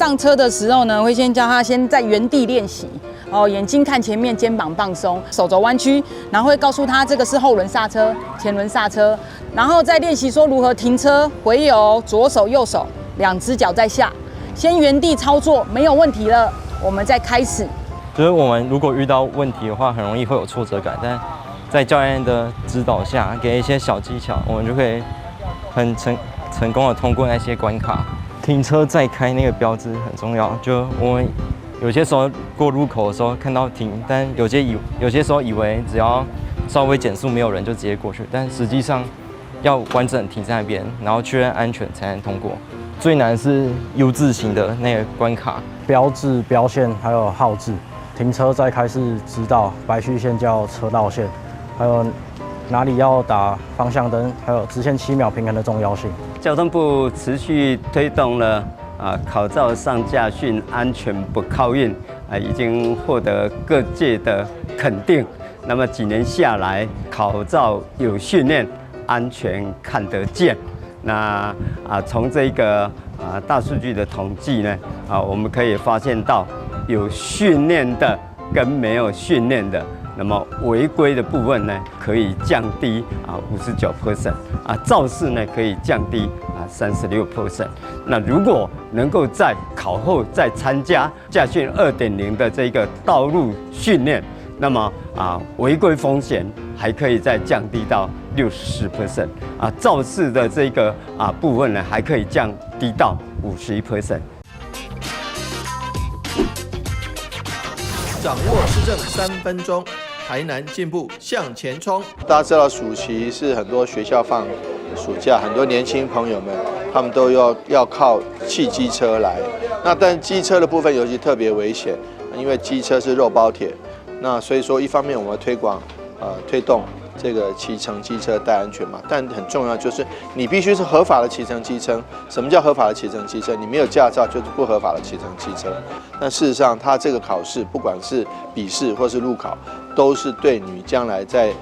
上車的時候呢，會先教他先在原地練習。哦，眼睛看前面，肩膀放鬆，手肘彎曲，然後會告訴他這個是後輪剎車、前輪剎車，然後再練習說如何停車、回油，左手右手兩隻腳在下，先原地操作沒有問題了，我們再開始。就是我們如果遇到問題的話，很容易會有挫折感，但在教練的指導下，給一些小技巧，我們就可以很成功的通過那些關卡。停車再開那個標誌很重要，就我們有些時候過路口的時候看到停，但有些時候以為只要稍微減速沒有人就直接過去，但實際上要完整停在那邊，然後確認安全才能通過。最難是 U 字形的那個關卡，標誌、標線還有號誌。停車再開是直道，白虛線叫車道線，還有哪裡要打方向燈，還有直線7秒平衡的重要性。交通部持續推動了考照上駕訓安全不靠運已經獲得各界的肯定。那麼幾年下來，考照有訓練，安全看得見。那從這個大數據的統計呢，我們可以發現到有訓練的跟沒有訓練的，那麼違規的部分呢，可以降低59%，肇事呢可以降低36%。那如果能夠在考後再參加駕訓2.0的這個道路訓練，那麼違規風險還可以再降低到64%，肇事的這個部分呢，還可以降低到51%。掌握市政3分鐘，台南進步向前衝。大家知道暑期是很多學校放暑假，很多年輕朋友們他們都要靠汽機車來。那但機車的部分尤其特別危險，因為機車是肉包鐵。那所以說，一方面我們推廣推動這個騎乘機車戴安全帽，但很重要就是你必須是合法的騎乘機車。什麼叫合法的騎乘機車？你沒有駕照就是不合法的騎乘機車。但事實上，他這個考試不管是筆試或是路考，都是對你將來在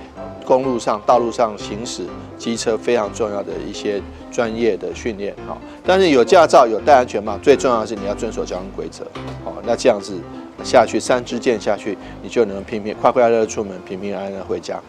公路上、道路上行駛機車非常重要的一些專業的訓練。好，但是有駕照、有戴安全帽，最重要的是你要遵守交通規則。好，那這樣子下去，三支箭下去，你就能平平快快樂樂出門，平平安安回家。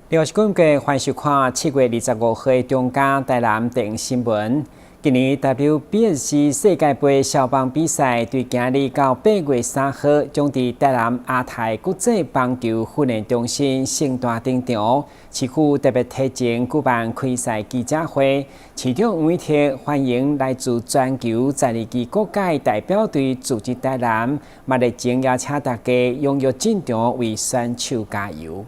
另外是今日歡迎收看7月25號的中嘉台南電新聞。今年 WBSC 世界盃消棒比賽對今日到8月3號，將佇台南亞太國際棒球訓練中心盛大登場。市府特別提前舉辦開賽記者會，市長黃偉哲歡迎來自全球12支國家代表隊聚集台南，嘛熱情邀請大家踴躍進場為選手加油。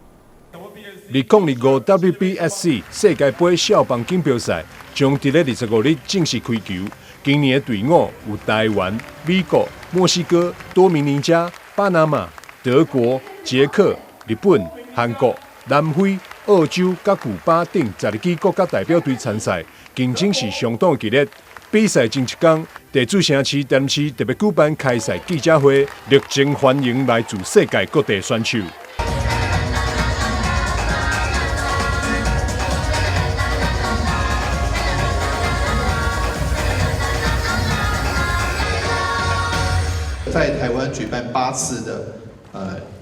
2025 WBSC 世界盃少棒錦標賽將佇咧25日正式開球。今年的隊伍有台灣、美國、墨西哥、多米尼加、巴拿馬、德國、捷克、日本、韓國、南非、澳洲、佮古巴等12支國家代表隊參賽，競爭是相當激烈。比賽前一工，地主城市台南市特別舉辦開賽記者會，熱情歡迎來自世界各地選手。在台灣舉辦8次的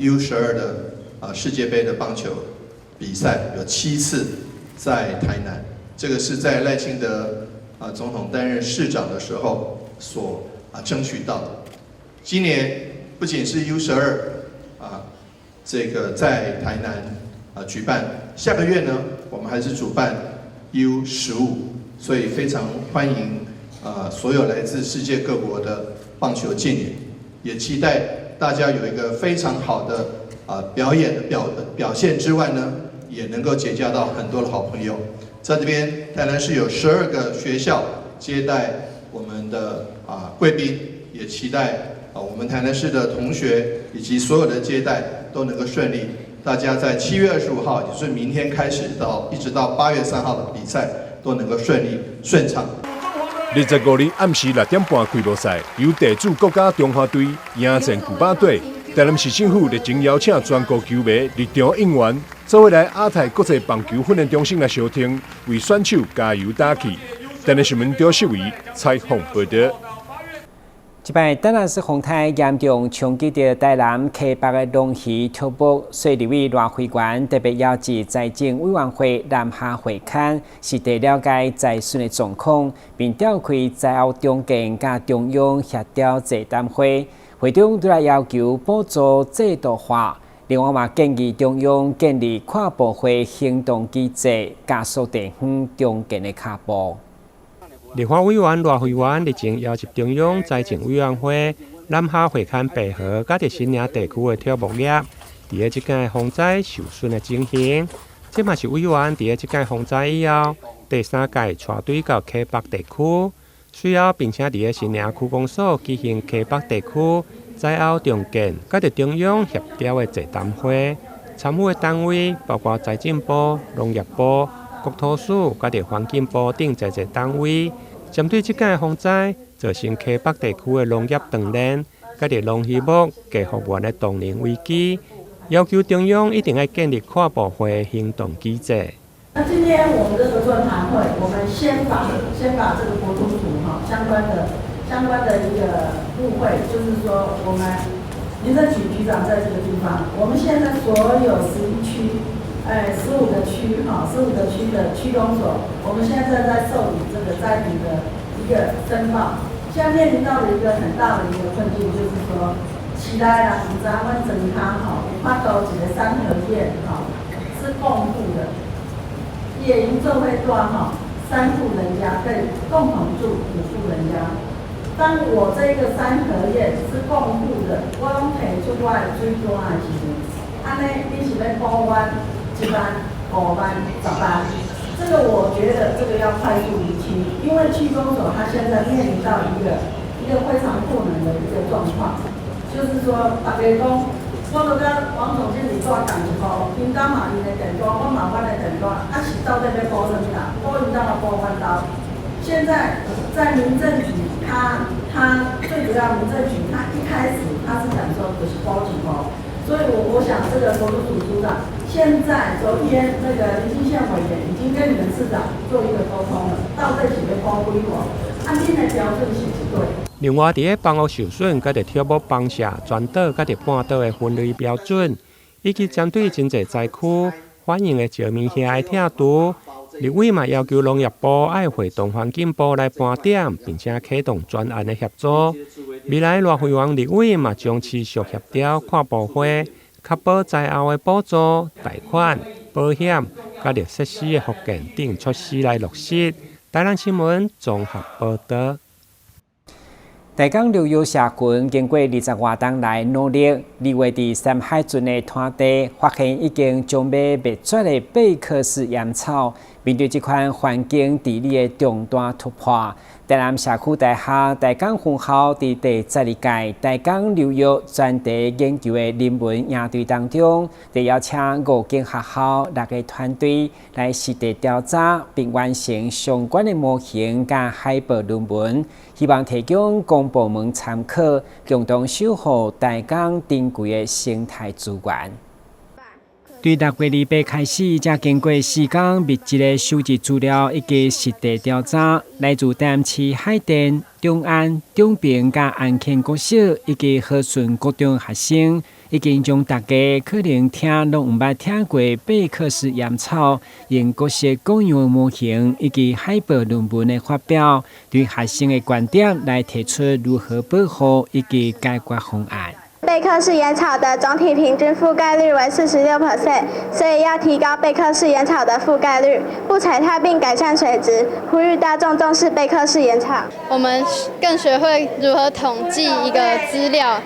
U12的世界盃的棒球比賽，有7次在台南。這個是在賴清德總統擔任市長的時候所爭取到的。今年不僅是 U12這個在台南舉辦，下個月呢，我們還是主辦 U15，所以非常歡迎所有來自世界各國的棒球勁旅。也期待大家有一個非常好的表演的表現之外呢，也能夠結交到很多的好朋友。在這邊，台南市有12個學校接待我們的貴賓，也期待我們台南市的同學以及所有的接待都能夠順利。大家在7月25號，也就是明天開始到一直到8月3號的比賽都能夠順利順暢。中華隊。25日暗時6點半開幕賽，由地主國家中華隊迎戰古巴隊。台南市政府日前邀請全國球迷入場應援，做伙來亞太國際棒球訓練中心來相挺，為選手加油打氣。台南新聞張世維採訪報道。這擺達拉斯風颱嚴重衝擊著台南溪北的龍魚畜牧，所以立委賴惠元特別邀集財政委員會南下會勘，實地了解災損的狀況，並召開災後重建佮中央協調座談會。會中對來要求補助制度化，另外嘛建議中央建立跨部會行動機制，加速地方重建的跤步。立法委員賴惠元日前邀集中央財政委員會南下會勘白河佮佇新營地區的畜牧業，佇咧這擺風災受損的情形。這嘛是委員佇咧這擺風災以後第三屆帶隊到溪北地區，隨後並且佇咧新營區公所舉行溪北地區災後重建佮佇中央協調的座談會，參與的單位包括財政部、農業部、國土署、佮佇環境部等濟濟單位，針對這擺風災造成溪北地區的農業斷鏈，佮佇龍魚目低復原的動能危機，要求中央一定愛建立跨部會行動機制。那今天我們這個座談會，我們先把這個國土署哈相關的一個部會，就是說我們民政局局長在這個地方，我們現在所有11區。哎，十五個區哈，十五個區的區公所，我們現在在受理這個災民的一個申報。現在面臨到的一個很大的一個困境，就是說，市內人毋知阮莊跤吼，有法度一個三合院吼是共戶的，會用做伙住吼，三戶人家可以共同住五戶人家。當我這個三合院是共戶的，我攏提出我的水單的時陣，按呢你是欲補阮1萬、5萬、10萬，這個我覺得這個要快速釐清，因為區公所他現在面臨到一個非常困難的一個狀況，就是說大家講，我都佮王總經理住仝一戶，𪜶兜嘛𪜶的電單，我嘛阮的電單，啊是到底欲補啥物啦？補𪜶兜抑補阮兜？現在在民政局，他最主要民政局，他一開始他是講說就是補一戶。所以我想這個國土署署長，現在昨天那個林進憲委員已經跟你們市長做一個溝通了，到底是欲補幾戶，按恁的標準是一對。另外，佇咧房屋受損、佮佇畜牧放射、全島佮佇半島的分類標準，以及針對真濟災區反映的石棉遐的拆除，立委嘛要求農業部愛會同環境部來盤點，並且啟動專案的協助。未來賴惠元立委嘛將持續協調跨部會，確保災後的補助、貸款、保險、佮佇設施的復建等措施來落實。台南新聞綜合報道。台江流域社群經過20外冬來努力，二月佇三海圳的灘地發現已經將欲滅絕的貝克氏煙草。面對這款環境治理的重大突破，台南社區大學台江分校佇第12屆台江流域專題研究的人文營隊當中，就邀請五間學校六個團隊來實地調查，並完成相關的模型佮海報論文，希望提供公部門參考，共同守護台江珍貴的生態資源。對6月28開始，才經過時間密集的收集資料以及實地調查，來自台南市海淀、中安、中平佮安慶國小以及和順國中學生，已經將大家可能聽攏毋捌聽過貝克氏煙草，用各式各樣的模型以及海報論文的發表，對學生的觀點來提出如何保護以及解決方案。貝克氏煙草的總體平均覆蓋率為46%，所以要提高貝克氏煙草的覆蓋率，不踩踏並改善水質，呼籲大眾重視貝克氏煙草。我們更學會如何統計一個資料，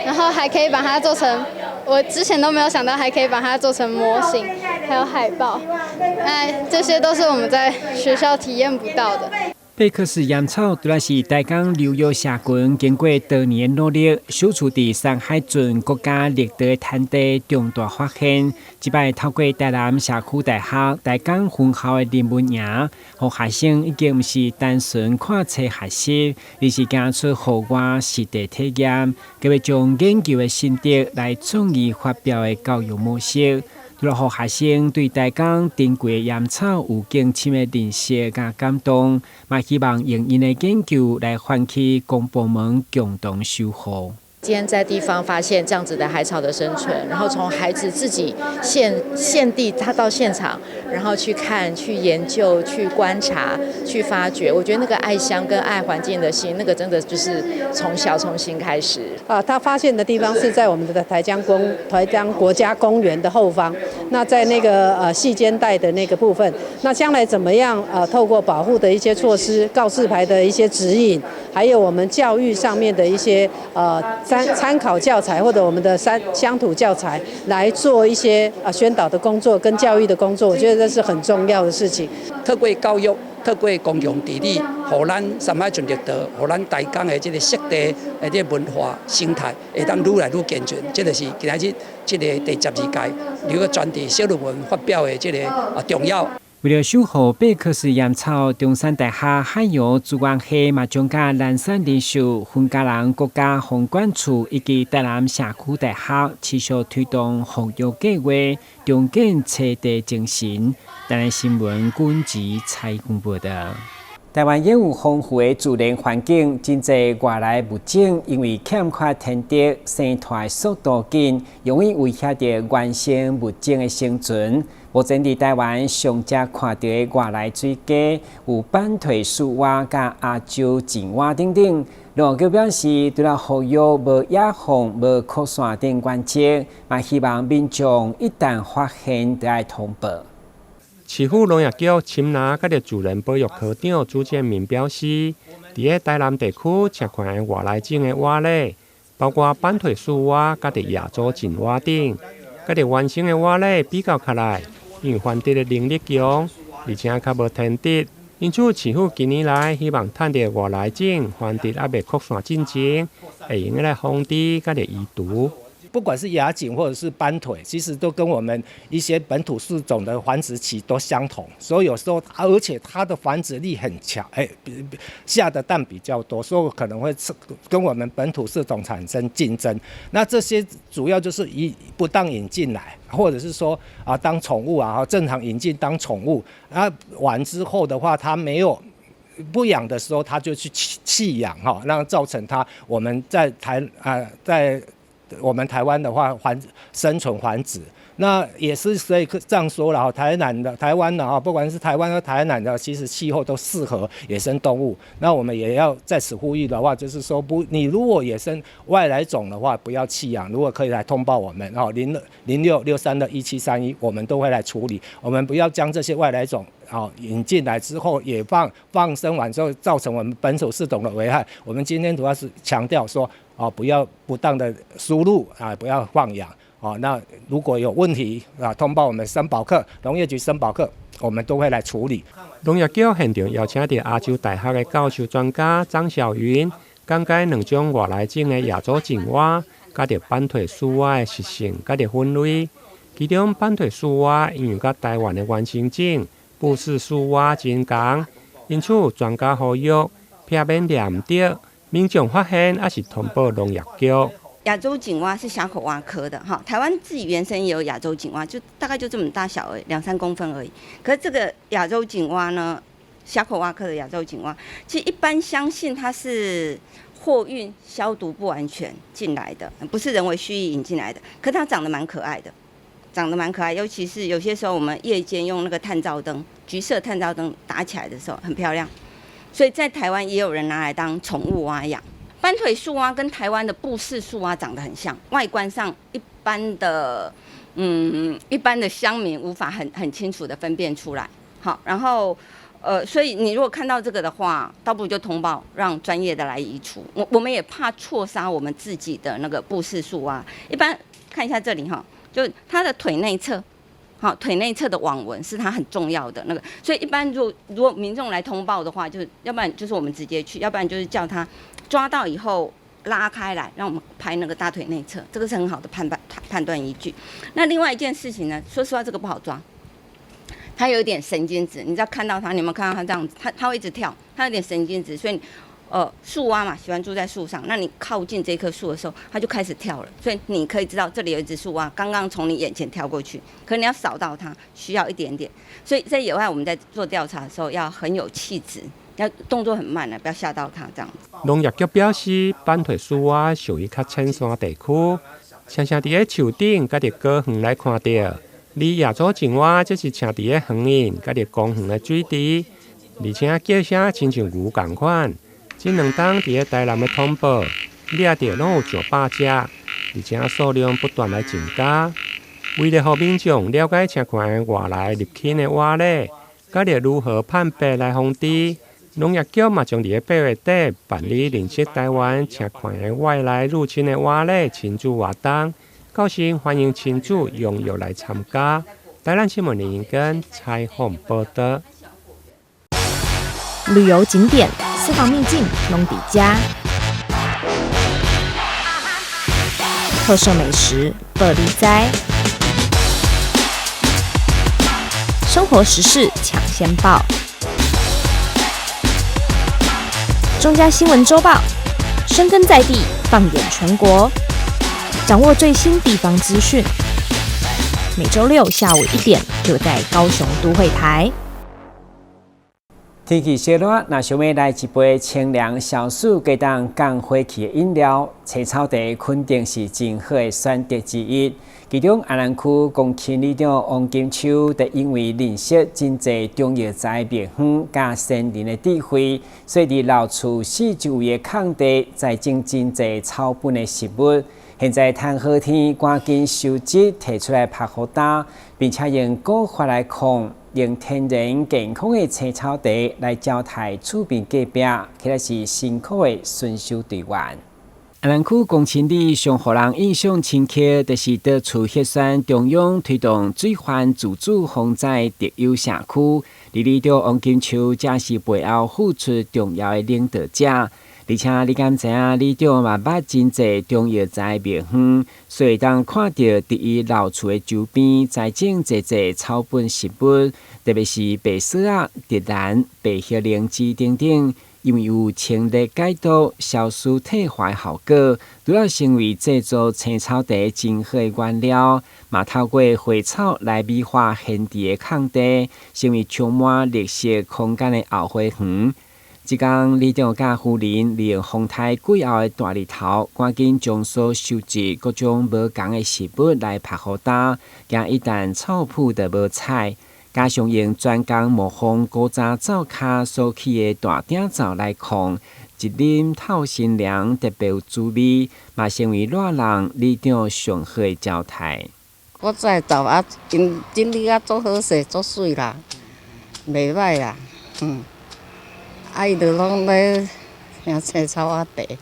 然後還可以把它做成，我之前都沒有想到，還可以把它做成模型，還有海報，那這些都是我們在學校體驗不到的。貝克氏鹽草除了是台江流域社群經過多年努力，首次佇山海圳國家綠道的灘地重大發現。這擺透過台南社區大學台江分校的人文營，予學生已經毋是單純看冊學習，而是行出戶外實地體驗，閣欲將研究的心得來創意發表的教育模式。除了予學生對台江珍貴的鹽草有更深的認識佮感動，嘛希望用𪜶的研究來喚起公部門共同守護。今天在地方發現這樣子的海草的生存，然後從孩子自己現地，他到現場，然後去看、去研究、去觀察、去發掘，我覺得那個愛鄉跟愛環境的心，那個真的就是從小從心開始。啊，他發現的地方是在我們的台江國家公園的後方，那在那個細間帶的那個部分，那將來怎麼樣？透過保護的一些措施、告示牌的一些指引，還有我們教育上面的一些參考教材或者我們的山鄉土教材來做一些宣導的工作跟教育的工作，我覺得這是很重要的事情。透過教育，透過公共治理，予咱山海圳綠道，予咱台江的這个濕地的這个文化生態，會當愈來愈健全。這就是今仔日這个第12屆留個專題小論文發表的這个重要。為了守護貝克氏鹽草，中山大學海洋資源系嘛將佮南山人壽、雲嘉南國家風管處以及台南社區大學持續推動復育計劃，重建棲地精神。台南新聞軍籍採訪報道。台灣擁有豐富的自然環境，真濟外來物種因為欠缺天敵，生湠速度緊，容易威脅著原生物種的生存。目前佇台灣上常看著的外來水雞有斑腿樹蛙、佮亞洲錦蛙等等。農業局表示，除了復育無野放、無擴散等原則，嘛希望民眾一旦發現，就愛通報。市府農業局禽林佮自然保育科長朱建明表示，佇咧台南地區常看的外來種的蛙類，包括斑腿樹蛙、佮亞洲錦蛙等，佮原生的蛙類比較起來，因為繁殖的能力強，而且較無天敵，因此市府近年來希望趁著外來種繁殖猶未擴散進前，會用來防治佮移除。不管是亞錦或者是斑腿，其實都跟我們一些本土樹種的繁殖期都相同，所以有時候，而且它的繁殖力很強，哎，下的蛋比較多，所以可能會跟我們本土樹種產生競爭。那這些主要就是以不當引進來，或者是說啊當寵物啊，正常引進當寵物，啊完之後的話，它沒有。不養的時候，它就去棄養哈，讓造成它我們在台啊在。我們台灣的話，繁生存繁殖，那也是所以這樣說了哈。台南的台灣的哈，不管是台灣和台南的，其實氣候都適合野生動物。那我們也要在此呼籲的話，就是說不，你如果野生外來種的話，不要棄養。如果可以來通報我們哦，0663的1731，我們都會來處理。我們不要將這些外來種哦引進來之後，也放生完之後，造成我們本土樹種的危害。我們今天主要是強調說，哦，不要不當的輸入啊，不要放養哦。那如果有問題啊，通報我們森保課農業局森保課，我們都會來處理。農業局現場邀請著亞洲大學的教授專家張小雲，講解兩種外來種的亞洲錦蛙，佮著斑腿樹蛙的習性，佮著分類。其中斑腿樹蛙因為佮台灣的原生種布氏樹蛙真仝，因此專家呼籲避免掠毋著。民眾發現，抑是通報農業局。亞洲錦蛙是狹口蛙科的哈，台灣自己原生也有亞洲錦蛙，就大概就這麼大小而已，兩三公分而已。可是這個亞洲錦蛙呢，狹口蛙科的亞洲錦蛙，其實一般相信它是貨運消毒不完全進來的，不是人為蓄意引進來的。可它長得蠻可愛的，長得蠻可愛，尤其是有些時候我們夜間用那個探照燈，橘色探照燈打起來的時候，很漂亮。所以在台灣也有人拿來當寵物蛙養。斑腿樹蛙跟台灣的布氏樹蛙長得很像，外觀上一般的鄉民無法很清楚的分辨出來。好，然後，所以你如果看到這個的話，倒不如就通報，讓專業的來移除。我們也怕錯殺我們自己的那個布氏樹蛙。一般看一下這裡哈，就它的腿內側，好，腿內側的網紋是它很重要的那個。所以一般如果民眾來通報的話，就是要不然就是我們直接去，要不然就是叫他抓到以後拉開來，讓我們拍那個大腿內側，這個是很好的判斷依據。那另外一件事情呢，說實話，這個不好抓。它有點神經質，你知道看到它，你有沒有看到它這樣子？它會一直跳，它有點神經質，所以，樹蛙嘛，喜歡住在樹上。那你靠近這棵樹的時候，它就開始跳了。所以你可以知道這裡有一隻樹蛙剛剛從你眼前跳過去，可你要掃到它需要一點點。所以在野外我們在做調查的時候要很有氣質，要動作很慢的，不要嚇到它這樣子。農業局表示，斑腿樹蛙屬於較淺山地區，常常佇咧樹頂佮佇果園來看著。而亞洲錦蛙則是徛佇咧園林佮佇公園的水池，而且叫聲親像牛仝款。這兩冬佇咧台南的通報，掠著攏有上百隻，而且數量不斷來增加。為了予民眾了解青款外來入侵的蛙類，佮著如何判別來防治，農業局嘛將佇咧8月底辦理認識台灣青款的外來入侵的蛙類親子活動，到時歡迎親子踴躍來參加。台南新聞林根採訪報道。旅遊景點、私房秘境攏佇遮，特色美食報你知，生活時事搶先報，中嘉新聞週報，深耕在地，放眼全國，掌握最新地方資訊。每週六下午1點，就在高雄都會台。天氣燒熱，若想欲來一杯清涼消暑、加當降火氣的飲料，青草茶肯定是真好的選擇之一。其中，安南區公卿里長王金秋，就因為認識真濟中藥材秘方佮先人的智慧，所以佇老厝四周圍的空地栽種真濟草本的食物。現在趁好天，趕緊收集提出來曝予焦，並且用古法來控。用天然健康的青草茶來招待厝邊隔壁，起來是辛苦的巡守隊員。安南區公親里上予人印象深刻，就是佇厝核選中央推動水患自主防災特優社區，里里長王金秋才是背後付出重要的領導者。而且你敢知影，里長嘛捌真濟中藥材秘方，所以當看著佇伊老厝的周邊栽種濟濟草本食物，特別是白索仔、竹蘭、白葉靈芝等等，因為有清熱解毒、消暑退火的效果，除了成為製作青草茶真好的原料，嘛透過花草來美化現地的空地，成為充滿綠色空間的後花園。這工里長佮夫人利用風颱季後的大日頭，趕緊將所收集各種無仝的食物來曝予焦，驚一旦草圃就無採。加上用專工模仿古早灶跤所起的大鼎灶來控，一啉透心涼，特別有滋味，嘛成為熱人里長上好的招待。我在灶啊，整整理啊，足好勢，足媠啦，袂䆀啦，啊！伊就攏咧興青草仔茶，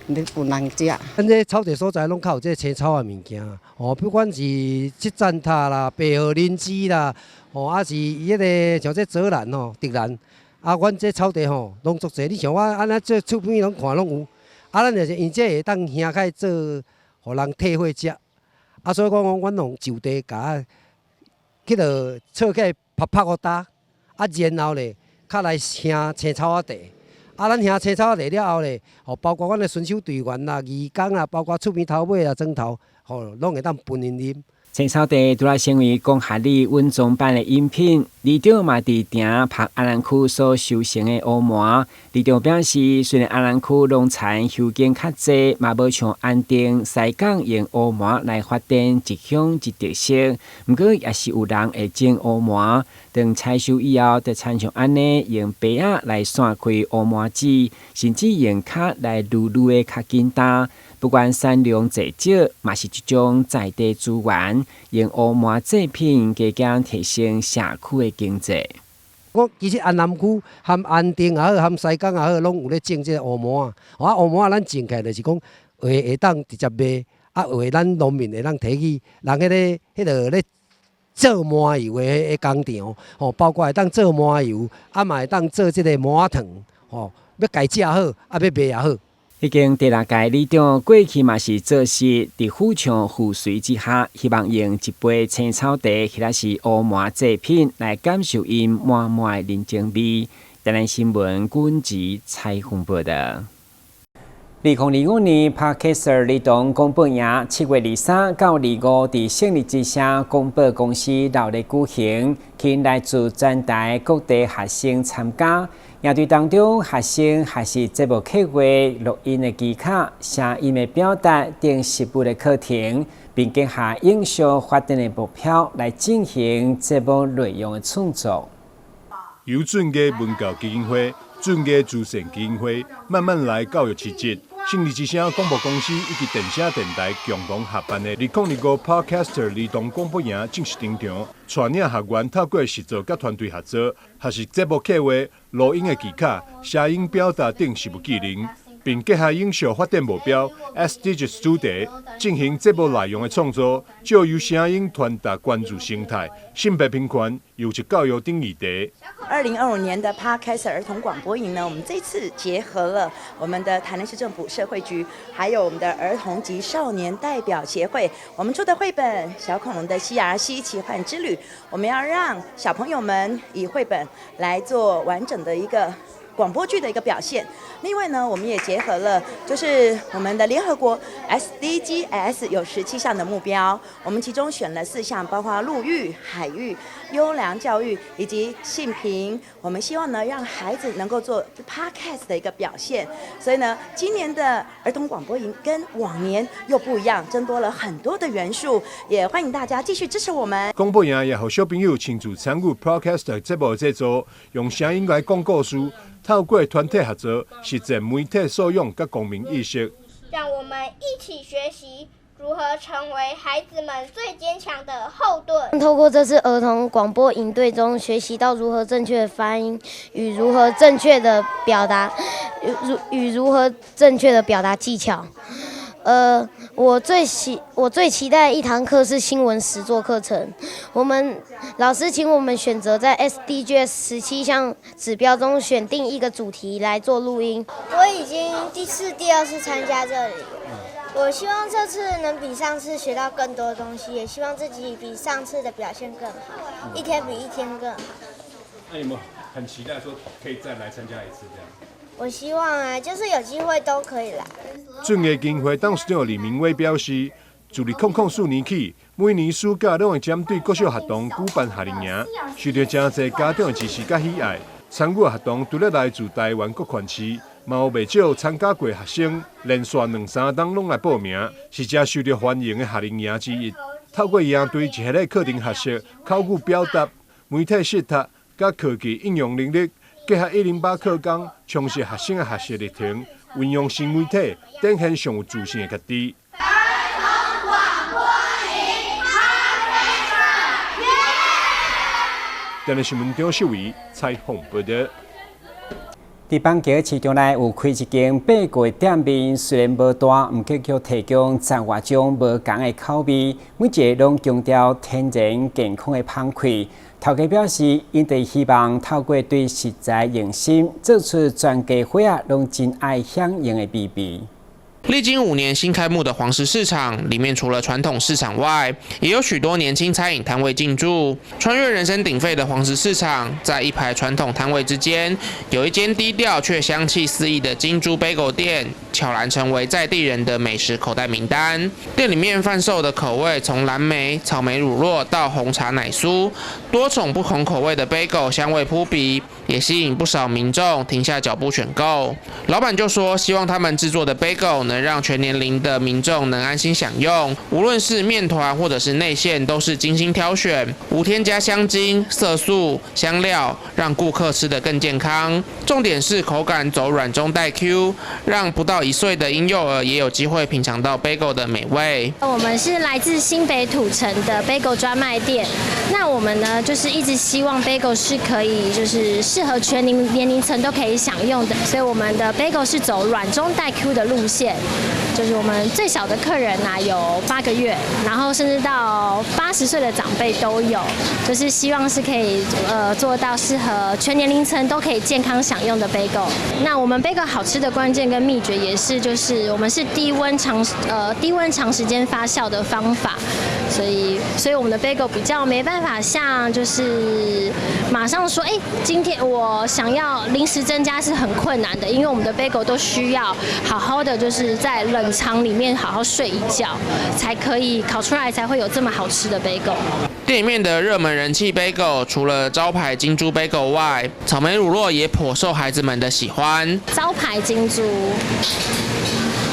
咧分人食。咱這草地所在攏較有這青草仔物件，哦，不管是七層塔啦、白鶴靈芝啦，哦，抑是伊彼个像這澤蘭吼、竹蘭，啊，阮這草地吼攏足濟。你像我按呢這厝邊攏看攏有，啊，咱就是用這會當興開做，予人退火食。啊，所以講講，阮攏就地共去落撮起來曝曝予焦，啊，然後咧。較來興青草仔茶，啊，咱興青草仔茶了後咧，吼，包括阮的巡守隊員啦、義工啦，包括厝邊頭尾啊、莊頭，吼，攏會當分𪜶啉。青草茶除了成為講學里穩裝版的飲品，里長嘛佇埕曝安南區所收成的烏麻。里長表示，雖然安南區農田休耕較濟，嘛無像安定、西港用烏麻來發展一鄉一特色，毋過也是有人會種烏麻。當採收以後，就親像按呢用篳仔來散開烏麻籽，甚至用跤來擼擼的較簡單。不管產量濟少，嘛是一種在地資源，用烏麻製品加減提升社區的經濟。我其實安南區含安定也好，含西港也好，攏有咧種這個烏麻仔。啊，烏麻仔咱種起來就是講會當直接賣，啊，有的咱農民會當提去，人彼个彼落咧做麻油的工廠，吼，包括會當做麻油，啊嘛會當做這个麻糖，吼，欲家食好，啊欲賣也好。彼間第六屆里長過去嘛是做事佇府唱風水之下，希望用一杯青草茶或者是烏麻製品來感受𪜶滿滿的人情味。台南新聞軍籍採訪報道。2025年 Podcaster 兒童廣播營，7月23到25佇勝利之聲廣播公司鬧熱舉行，吸引來自全台各地學生參加。營隊當中，學生學習節目企劃、錄音的技巧、聲音的表達等實務的課程，並結合影像發展的目標來進行節目內容的創作。由駿藝文教基金會、駿藝慈善基金會、慢慢來教育市集、勝利之聲廣播公司以及電聲電台共同合辦的2025 Podcaster 兒童廣播營正式登場，帶領學員透過實作佮團隊合作，學習節目企劃、錄音的技巧、聲音表達等實務技能，並結合影像發展目標 SDGs 主題，進行節目內容的創作，藉由聲音傳達關注生態、性別平權、優質教育等議題。2025年的 Podcast 兒童廣播營呢，我們這次結合了我們的台南市政府社會局，還有我們的兒童及少年代表協會，我們出的繪本《小恐龍的 CRC 奇幻之旅》，我們要讓小朋友們以繪本來做完整的一個廣播劇的一個表現。另外呢，我們也結合了，就是我們的聯合國 SDGs 有17項的目標，我們其中選了四項，包括陸域、海域、優良教育以及性平。我們希望呢，讓孩子能夠做 Podcast 的一個表現。所以呢，今年的兒童廣播營跟往年又不一樣，增多了很多的元素，也歡迎大家繼續支持我們。廣播營也予小朋友親自參與 Podcast 節目製作，用聲音來講故事。透過團體合作，實踐媒體素養佮公民意識。讓我們一起學習如何成為孩子們最堅強的後盾。透過這次兒童廣播營隊中，學習到如何正確的發音與如何正確的表達，與如何正確的表達技巧。我最期待一堂課是新聞實作課程。我們老師請我們選擇在 SDGs 17項指標中選定一個主題來做錄音。我已經第二次參加這裡，我希望這次能比上次學到更多東西，也希望自己比上次的表現更好，一天比一天更好。那你們很期待說可以再來參加一次這樣？我希望啊，就是有機會都可以來。駿藝基金會董事長李明威表示，自2004年起，每年暑假攏會針對國小學童舉辦夏令營，受著誠濟家長的支持佮喜愛。參與學童除了來自台灣各縣市，嘛有袂少參加過學生，連續兩三冬攏來報名，是誠受著歡迎的夏令營之一。透過營隊一系列課程學習、口語表達、媒體識讀、佮科技應用能力，結合108課綱，充實學生的學習歷程，運用新媒體，展現上有自信的家己。兒童廣播營，電視新聞張秀儀採訪報道。佇板橋市場內有開一間百果店面，雖然無大，毋過卻提供十外種無仝的口味，每一个攏強調天然健康的芳氣。頭家表示，𪜶佇希望透過對食材用心，做出全家伙仔攏真愛享用的美味。歷經5年新開幕的黃石市場，裡面除了傳統市場外，也有許多年輕餐飲攤位進駐。穿越人聲鼎沸的黃石市場，在一排傳統攤位之間，有一間低調卻香氣四溢的金珠貝果店，悄然成為在地人的美食口袋名單。店裡面販售的口味從藍莓、草莓乳酪到紅茶奶酥，多種不同口味的貝果香味撲鼻，也吸引不少民眾停下腳步選購。老闆就說，希望他們製作的貝果能讓全年齡的民眾能安心享用，無論是麵團或者是內餡，都是精心挑選，無添加香精、色素、香料，讓顧客吃得更健康。重點是口感走軟中帶 Q，讓不到1歲的嬰幼兒也有機會品嘗到 bagel 的美味。我們是來自新北土城的 bagel 專賣店，那我們呢，就是一直希望 bagel 是可以就是適適合全年齡層都可以享用的。所以我們的 bagel 是走軟中帶 Q 的路線，就是我們最小的客人啊有8個月，然後甚至到80歲的長輩都有，就是希望是可以做到適合全年齡層都可以健康享用的 bagel。那我們 bagel 好吃的關鍵跟秘訣也是，就是我們是低溫長時間發酵的方法，所以我們的 bagel 比較沒辦法像就是馬上說，哎，今天我想要臨時增加是很困難的，因為我們的 bagel 都需要好好的就是在冷藏裡面好好睡一覺，才可以烤出來，才會有這麼好吃的 bagel。店裡面的熱門人氣 bagel 除了招牌金珠 bagel 外，草莓乳酪也頗受孩子們的喜歡。招牌金珠。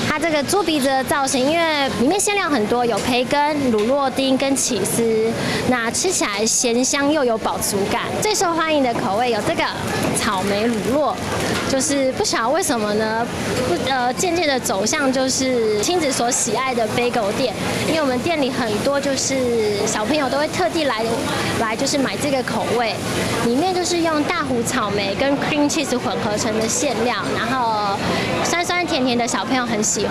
它這個豬鼻子的造型，因為裡面餡料很多，有培根、乳酪丁跟起司，那吃起來鹹香又有飽足感。最受歡迎的口味有這個草莓乳酪，就是不曉得為什麼呢，不漸漸的走向就是親子所喜愛的 bagel 店，因為我們店裡很多就是小朋友都會特地來就是買這個口味，裡面就是用大湖草莓跟 cream cheese 混合成的餡料，然後酸酸甜甜的，小朋友很喜歡。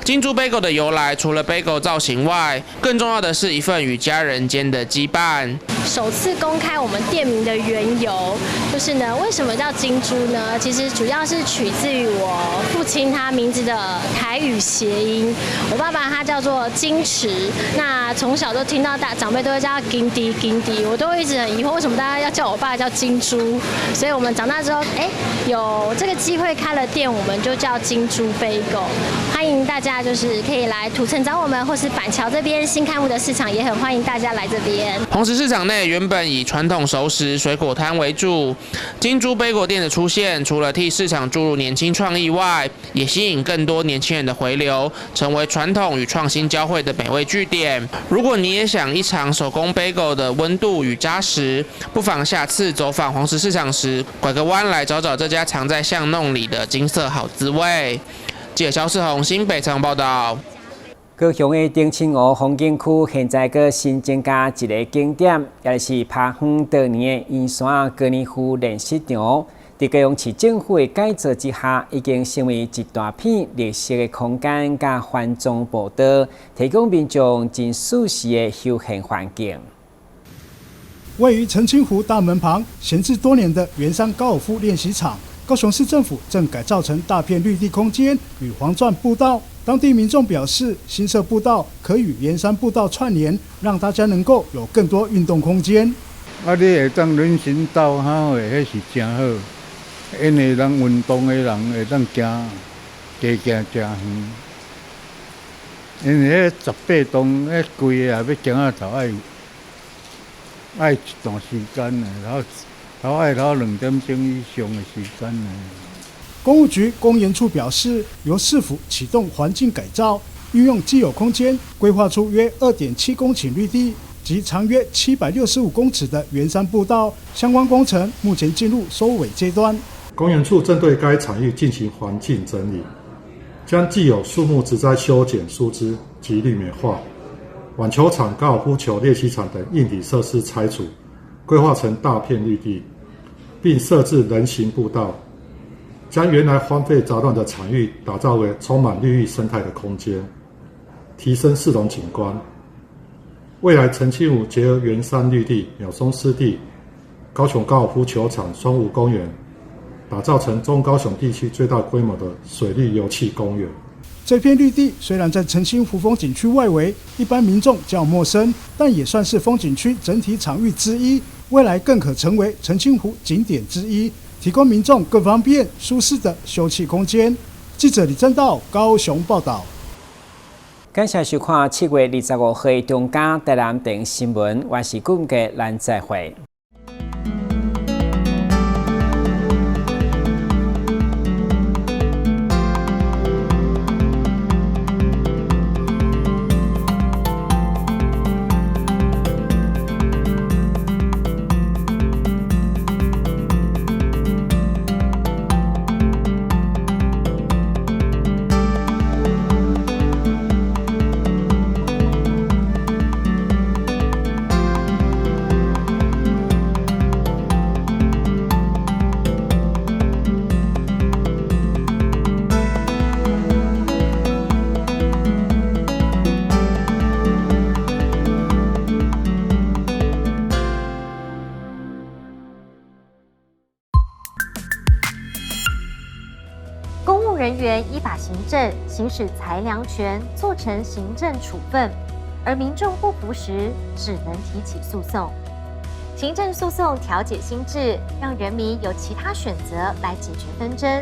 金珠 bagel 的由來，除了 bagel 造型外，更重要的是一份與家人間的羈絆。首次公開我們店名的緣由，就是呢，為什麼叫金珠呢？其實主要是取自於我父親他名字的台語諧音。我爸爸他叫做金池，那從小都聽到大長輩都會叫他金滴金滴，我都一直很疑惑，為什麼大家要叫我爸叫金珠？所以我們長大之後，哎，有這個機會開了店，我們就叫金珠 bagel。歡迎大家就是可以來土城找我們，或是板橋這邊新開幕的市場，也很歡迎大家來這邊。黃石市場內原本以傳統熟食水果攤為主，金珠貝果店的出現，除了替市場注入年輕創意外，也吸引更多年輕人的回流，成為傳統與創新交匯的美味據點。如果你也想一嘗手工貝果的溫度與扎實，不妨下次走訪黃石市場時，拐個彎來找找這家藏在巷弄裡的金色好滋味。記者蕭世宏新北採訪報道。高雄的澄清湖風景區現在閣新增加一个景點，也就是拍遠多年的圓山高爾夫練習場。佇高雄市政府的改造之下，已經成為一大片綠色的空間佮環狀步道，提供民眾真舒適的休閒環境。位於澄清湖大門旁，閒置多年的圓山高爾夫練習場，高雄市政府正改造成大片綠地空間與黃鑽步道。當地民眾表示，新設步道可與圓山步道串聯，讓大家能夠有更多運動空間。啊，你會當人行道哈，彼是誠好，因為人運動的人會當行，加行誠遠。因為彼18洞，彼規个也欲行到頭愛一段時間的，然後頭愛頭2點鐘以上的時間的。工務局公園處表示，由市府啟動環境改造，運用既有空間，規劃出約2.7公頃綠地及長約765公尺的圓山步道，相關工程目前進入收尾階段。公園處正對該場域進行環境整理，將既有樹木植栽修剪、疏枝及綠美化，網球場、高爾夫球練習場等硬體設施拆除，規劃成大片綠地，並設置人行步道。將原來荒廢雜亂的場域打造為充滿綠意生態的空間，提升市容景觀。未來澄清湖結合圓山綠地、鳥松濕地、高雄高爾夫球場、雙湖公園，打造成中高雄地區最大規模的水利遊憩公園。這片綠地雖然在澄清湖風景區外圍，一般民眾較陌生，但也算是風景區整體場域之一，未來更可成為澄清湖景點之一。提供民眾更方便、舒適的休憩空間。記者李正道高雄報道。感謝收看7月25號的中嘉台南電新聞，我是顧傑，咱再會。人員依法行政，行使裁量權，做成行政處分，而民眾不服時，只能提起訴訟。行政訴訟調解新制，讓人民有其他選擇來解決紛爭。